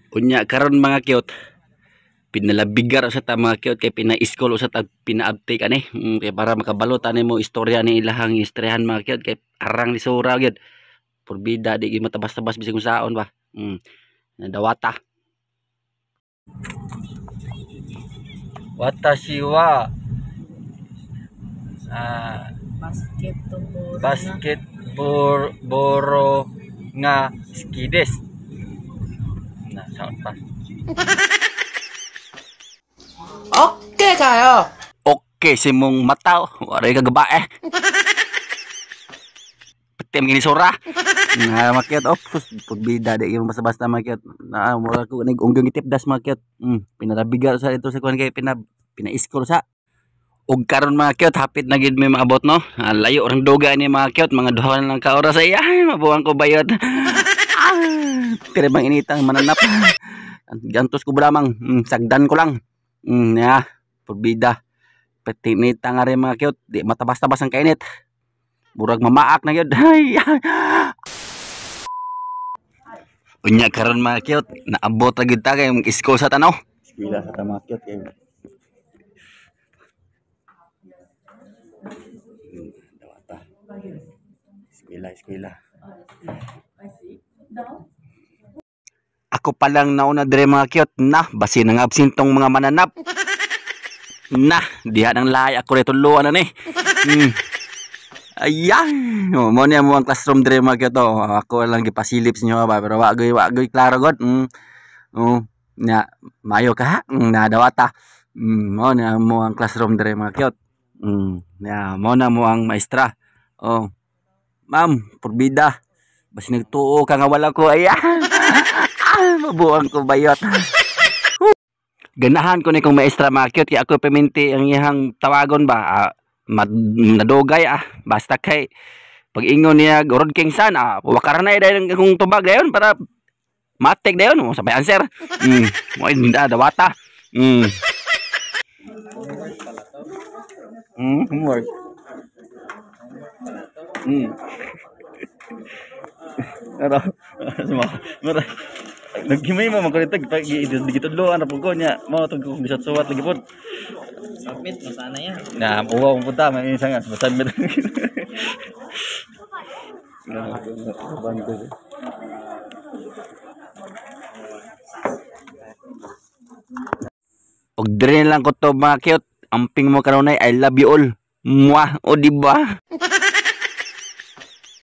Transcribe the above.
Unya karon mga cute, pinalabigar sa ta mga cute kay pina-school sa ta pina-uptake ani. Kay para makabalo ta nimo istorya ni ilahang istoryahan mga cute kay arang ni sura gyud. Purbida di gyud matabas-tabas bisag unsaon ba. Nadawata. Watashi wa Basket basket boro nga skides. Na saon pa. Okay kayo. Okay si mong mata, waray ka gabae. Pati ang ginisura. Nga makyat oh, sus pagbida di yung basta-basta makyat. Na mura ko nig unggong itip das makyat. Pinarabigar sa ito sa kuan kay pina-school sa. Og karon mga cute, hapit na gid may maabot no. Layo rang duga ni mga cute, mga duha na lang ka oras ay mabuang ko bayot. Pero bang initang mananap. Gantos ko lamang, sagdan ko lang. Ya, pagbida. Pati nita nga rin mga cute, di matabas-tabas ang kainit. Murag mamaak na gyud. Ay. Unya karon mga cute, naabot ra gyud ta kay mag-school sa tanaw. Eskwela sa ta mga cute kay. Dawata. Eskwela, eskwela. Ako pa lang nauna dire mga cute na basin ang absintong mga mananap. Na, diha nang lahi ako rito tuluan na ni. Ayan, oh, mo niya mo ang classroom dire mga cute oh. Ako lang gipasilip sa inyo ba pero wa goy klaro god. Oh, nya mayo ka ha? Na dawata. Mo niya mo ang classroom dire mga cute. Nya mo na mo ang maestra. Oh. Ma'am, purbida. Basi nagtuo ka nga wala ko. Ayan. Mabuang ko bayot. Ganahan ko ni kong maestra mga cute kay ako paminti ang iyang tawagon ba. Nadugay basta kay pag ingon niya Rod King San wakara na dayon akong tubag dayon para matik dayon mo sabay answer. Mo inda dawata. Homework. Pero mara naghimay mo man ko pag gitudloan ra pud ko nya mao tong kung gisat-suwat lagi pud. Submit mo sana yan. Na uwaw mo punta may isa nga submit. Og dire lang ko to mga cute. Amping mo kanunay, I love you all. Mwah, o di ba?